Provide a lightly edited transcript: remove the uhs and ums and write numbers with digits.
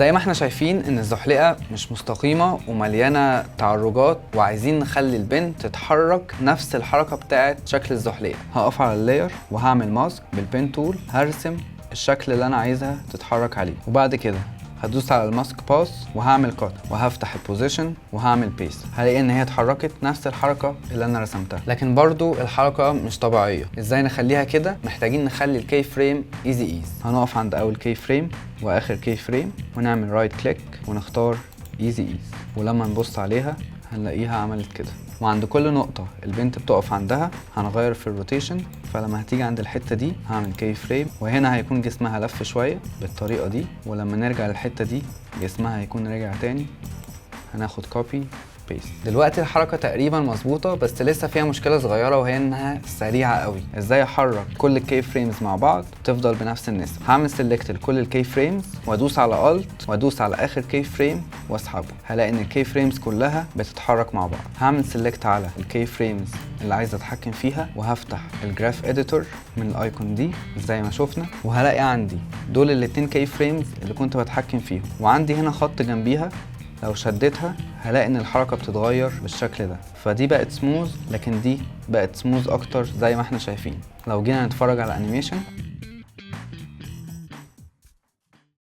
زي ما احنا شايفين ان الزحليقه مش مستقيمة ومليانة تعرجات، وعايزين نخلي البنت تتحرك نفس الحركة بتاعت شكل الزحليقه. هقف على ال layer وهعمل mask بال pen tool، هرسم الشكل اللي انا عايزها تتحرك عليه، وبعد كده هدوس على ال mask path وهعمل cut وهفتح ال position وهعمل paste. هلاقي ان هي اتحركت نفس الحركة اللي انا رسمتها، لكن برضو الحركة مش طبيعيه. ازاي نخليها كده؟ محتاجين نخلي ال key frame easy ease. هنقف عند اول key frame واخر key frame ونعمل right click ونختار easy ease، ولما نبص عليها هنلاقيها عملت كده. وعند كل نقطة البنت بتقف عندها هنغير في ال rotation، فلما هتيجي عند الحتة دي هعمل key frame، وهنا هيكون جسمها لف شوية بالطريقة دي، ولما نرجع للحتة دي جسمها هيكون رجع تاني. هناخد copy paste. دلوقتي الحركة تقريبا مظبوطة، بس لسه فيها مشكلة صغيرة وهي انها سريعة قوي. ازاي احرك كل ال key frames مع بعض تفضل بنفس النسبة؟ هعمل select لكل ال key frames وادوس على alt وادوس على اخر key frame واسحبه، هلاقي ان ال key frames كلها بتتحرك مع بعض. هعمل select على ال key frames اللي عايز اتحكم فيها وهفتح ال graph editor من ال icon دي زي ما شفنا، وهلاقي عندي دول الاتنين key frames اللي كنت بتحكم فيهم، وعندي هنا خط جنبيها لو شدتها هلاقي ان الحركة بتتغير بالشكل ده. فدي بقت سموز، لكن دي بقت سموز اكتر زي ما احنا شايفين. لو جينا نتفرج على animation،